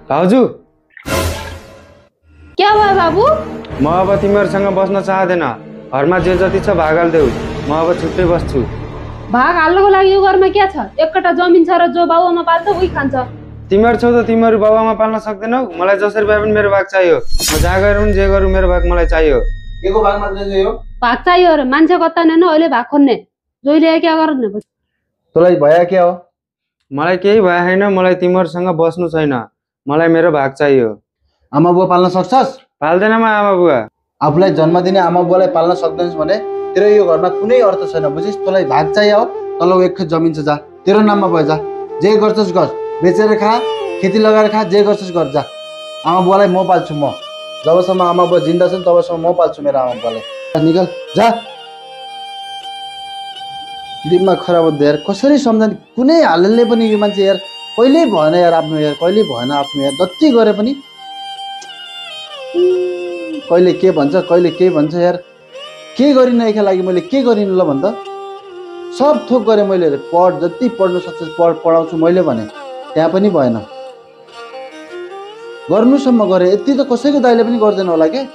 भाउजू क्या भयो बाबु? म अब तिमीहरूसँग बस्न चाहदैन। घरमा जे जति छ भाग हाल्देऊ। म अब छुट्टै बस्छु। भाग हाल्नको लागि यो घरमा क्या छ? एकटा जमिन छ र जो बाबुआमा पाल्छ उही खान्छ। तिमीहरू छौ त तिमीहरू बाबुआमा पाल्न सक्दैनौ। मलाई जसरी भए पनि मेरो भाग चाहियो। म जहाँ गएर पनि जे गरौँ मेरो भाग मलाई चाहियो। केको भाग मात्रै चाहियो? भाग चाहियो र मान्छे कता नै अहिले भाग खोज्ने जोइले क्या गर्नु? तँलाई भया क्या हो? मलाई केही भए छैन। मलाई तिमीहरूसँग बस्नु छैन। मलाई मेरो भाग चाहियो। आमा बुवा पाल्न सक्छस्? पाल्दैन म आमा बुवा। आफूलाई जन्म दिने आमा बुवालाई पाल्न सक्दैनस् भने तेरो यो घरमा कुनै अर्थ छैन, बुझिस्? तँलाई भाग चाहियो? तँलाई एक जमिन छ, जा तेरो नाममा भयो, जा जे गर्छस् गर, बेचेर खा, खेती लगाएर खा, जे गर्छस् गर, जा। आमा बुवालाई म पाल्छु। म जबसम्म आमा बुवा जिन्दा छन् तबसम्म म पाल्छु मेरो आमा बुवालाई। निकल जा। दिमाग खराब हुँदै यार, कसरी सम्झने? कुनै हालले पनि यो मान्छे यार कहिल्यै भएन यार आफ्नो, यार कहिल्यै भएन आफ्नो, यार जति गरे पनि कहिले के भन्छ कहिले के भन्छ यार। के गरिनँ एका लागि मैले, के गरिनँ ल भन् त? सब थोक गरेँ मैले, पढ जति पढ्नु सक्छ पढाउँछु मैले भने, त्यहाँ पनि भएन। गर्नुसम्म गरेँ, यति त कसैको दाइले पनि गर्दैन होला के।